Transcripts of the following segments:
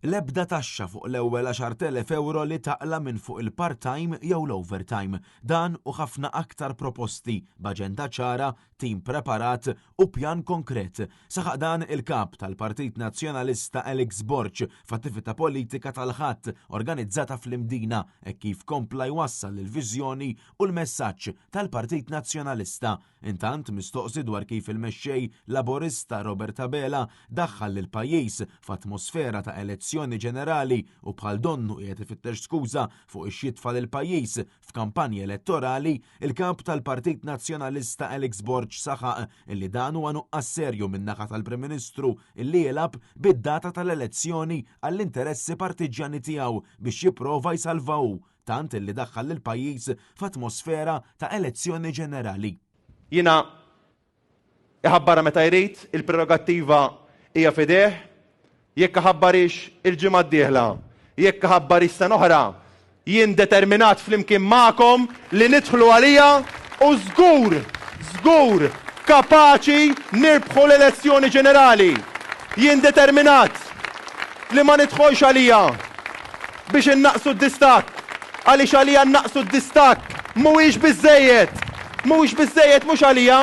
L-ebda taxxa fuq l-ewwel 10,000 ewro li taqla' minn fuq il-part-time jew l-overtime. Dan u ħafna aktar proposti, b'aġenda ċara, tim preparat u pjan konkret. Saħaq dan il-Kap tal-Partit Nazzjonalista Alex Borg f'attività politika tal-Ħadd organizzata fl-Imdina hekk kif kompla jwassal il-viżjoni u l-messaġġ tal-Partit Nazzjonalista. Intant, mistoqsi dwar kif il-Mexxej Laburista Robert Abela daħħal lill-pajjiż f'atmosfera ta' elezzjoni ġenerali u bħal donnu qiegħed ifittex skuża fuq ix jitfa' lill-pajjiż f'kampanja elettorali, il-Kap tal-Partit Nazzjonalista Alex Borg saħaq illi dan huwa nuqqas serju min-naħa tal-Prim Ministru illi jilgħab bid-data tal-elezzjoni għall-interessi partiġġjani tiegħu biex jipprova jsalva hu tant illi daħħal lill-pajjiż f'atmosfera ta' elezzjoni ġenerali. Jiena iħabbarha meta jrid, il-prerogattiva hija f'idejh, jekk iħabbarhiex il-ġimgħa d-dieħla, jekk iħabbarhiex sena oħra, jien determinat flimkien magħkom li nidħlu għaliha u żgur, żgur kapaċi nirbħu l-elezzjoni ġenerali. Jien determinat li ma nidħolx għaliha biex innaqqsu d-distakk, għaliex għalija nnaqqsu d-distakk mhuwiex biżżejjed. Mhuwiex biżżejjed mhux għalija,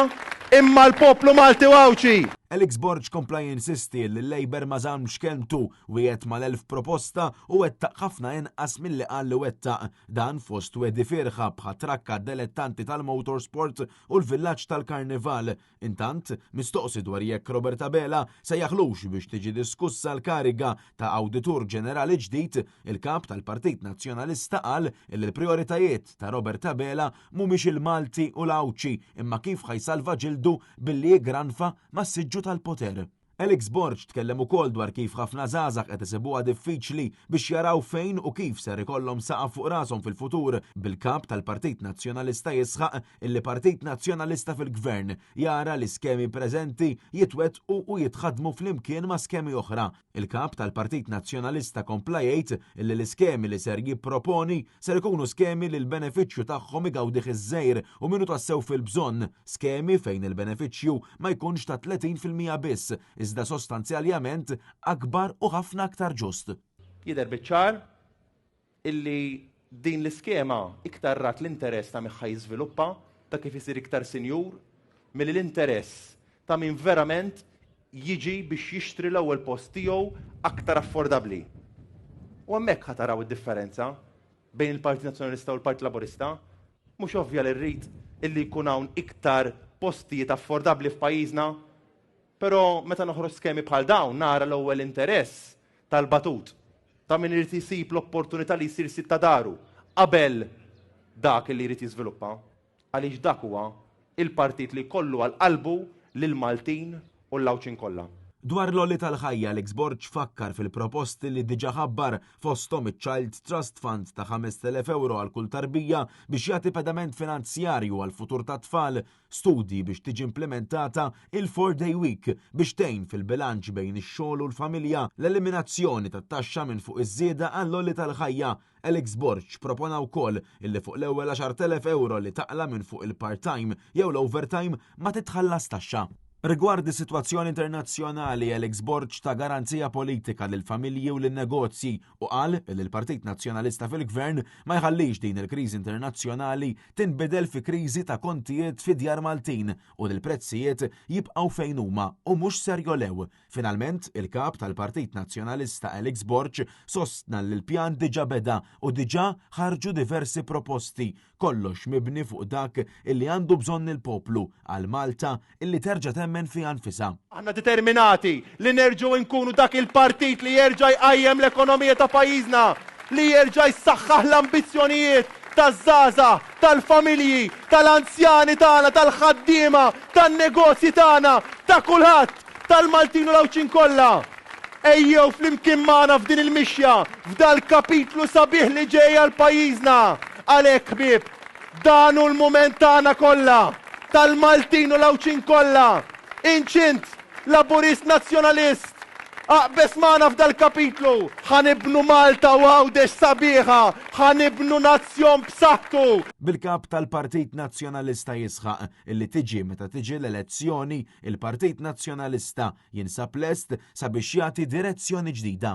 imma għall-poplu Malti u Għawdxi. Alex Borg kompla jinsisti li l-Labour ma żammx kelmtu, wiegħed mal-1,000 proposta u wettaq ħafna inqas milli qal li wettaq. Dan fost wegħdi fierħa bħat-trakka delettanti tal-motorsport u l-villaġġ tal-Karnival. Intant, mistoqsi dwar jekk Robert Abela sejjaħlux biex tiġi diskussa l-kariga ta' Awditur Ġenerali ġdid, il-Kap tal-Partit Nazzjonalista qal li l-prijoritajiet ta' Robert Abela mhumiex il-Malti u l-Għawdxi imma kif ħa jsalva ġildu billi jiggranfa mas-siġġu tal-poter. Alex Borg tkellem ukoll dwar kif ħafna żgħażagħ qed isibuha diffiċli biex jaraw fejn u kif ser ikollhom saqaf fuq rashom fil-futur, bil-Kap tal-Partit Nazzjonalista jisħaq illi Partit Nazzjonalista fil-Gvern jara li skemi preżenti jitwettqu u jitħaddmu flimkien ma' skemi oħra. Il-Kap tal-Partit Nazzjonalista kompla jgħid illi l-iskemi li ser jipproponi ser ikunu skemi li l-benefiċċju tagħhom igawdih iż-żgħir u min hu tassew fil-bżonn, skemi fejn il-benefiċċju ma jkunx ta' 30% biss, iżda sostanzjaljament akbar u ħafna aktar ġust. Jidher biċ-ċar illi din l-iskema iktar rat l-interess ta' min ħa jiżviluppa, ta' kif isir iktar sinjur, milli l-interess ta' min verament jiġi biex jixtri l-ewwel post tiegħu aktar affordabbli. U hemmhekk ħa taraw id-differenza bejn il-Partit Nazzjonalista u l-Partit Laburista. Mhux ovvja li rrid illi jkun hawn iktar postijiet affordabbli f'pajjiżna, però meta noħroġ skemi bħal dawn nara l-ewwel interess tal-batut, ta' min irid isib l-opportunità li jsir sid ta' daru qabel dak li jrid jiżviluppa. Għaliex dak huwa il-partit li jkollu għal qalbu lill-Maltin u l-Għawdxin kollha. Dwar l-għoli tal-ħajja, Alex Borg fakkar fil-proposti li diġà ħabbar, fosthom iċ-Child Trust Fund ta' 5,000 ewro għal kull tarbija biex jagħti pedament finanzjarju għall-futur tat-tfal, studji biex tiġi implimentata il-Four Day Week biex tgħin fil-bilanċ bejn ix-xogħol u l-familja, l-eliminazzjoni tat-taxxa minn fuq iż-żieda għall-għoli tal-ħajja, Alex Borg propona wkoll illi fuq l-ewwel 10,000 ewro li taqla' minn fuq il-part-time jew l-overtime ma titħallas taxxa. Rigward is-sitwazzjoni internazzjonali, Alex Borg ta garanzija politika lill-familji u lin-negozji u qal li l-Partit Nazzjonalista fil-Gvern ma jħallix din il-kriżi internazzjonali tinbidel fi kriżi ta' kontijiet fi djar Maltin u li l-prezzijiet jibqgħu fejn huma u mhux ser jogħlew. Finalment, il-Kap tal-Partit Nazzjonalista Alex Borg sostna li l-pjan diġà beda u diġà ħarġu diversi proposti, kollox mibni fuq dak illi għandu bżonn il-poplu għal Malta illi terġa' temmen fiha nfisha. Aħna determinati li nerġgħu nkunu dak il-partit li jerġa' jqajjem l-ekonomija ta' pajjiżna, li jerġa' jsaħħaħ l-ambizzjonijiet taż-żgħażagħ, tal-familji, tal-anzjani tagħna, tal-ħaddiema, tan-negozji tagħna, ta' kulħadd! tal-Maltin u l-Għawdxin kollha, ejjew flimkien magħna f'din il-mixja, f'dal-kapitlu sabiħ li ġej għal pajjiżna. Għalhekk, ħbieb, dan hu l-mument tagħna kollha, tal-Maltin u l-Għawdxin kollha. Inċint, Laburist Nazzjonalist, aqbeż magħna f'dal-kapitlu, ħa nibnu Malta u Għawdex sabiħa, ħa nibnu nazzjon b'saħħtu. Bil-Kap tal-Partit Nazzjonalista jisħaq illi tiġi meta tiġi l-elezzjoni, il-Partit Nazzjonalista jinsab lest sabiex jagħti direzzjoni ġdida.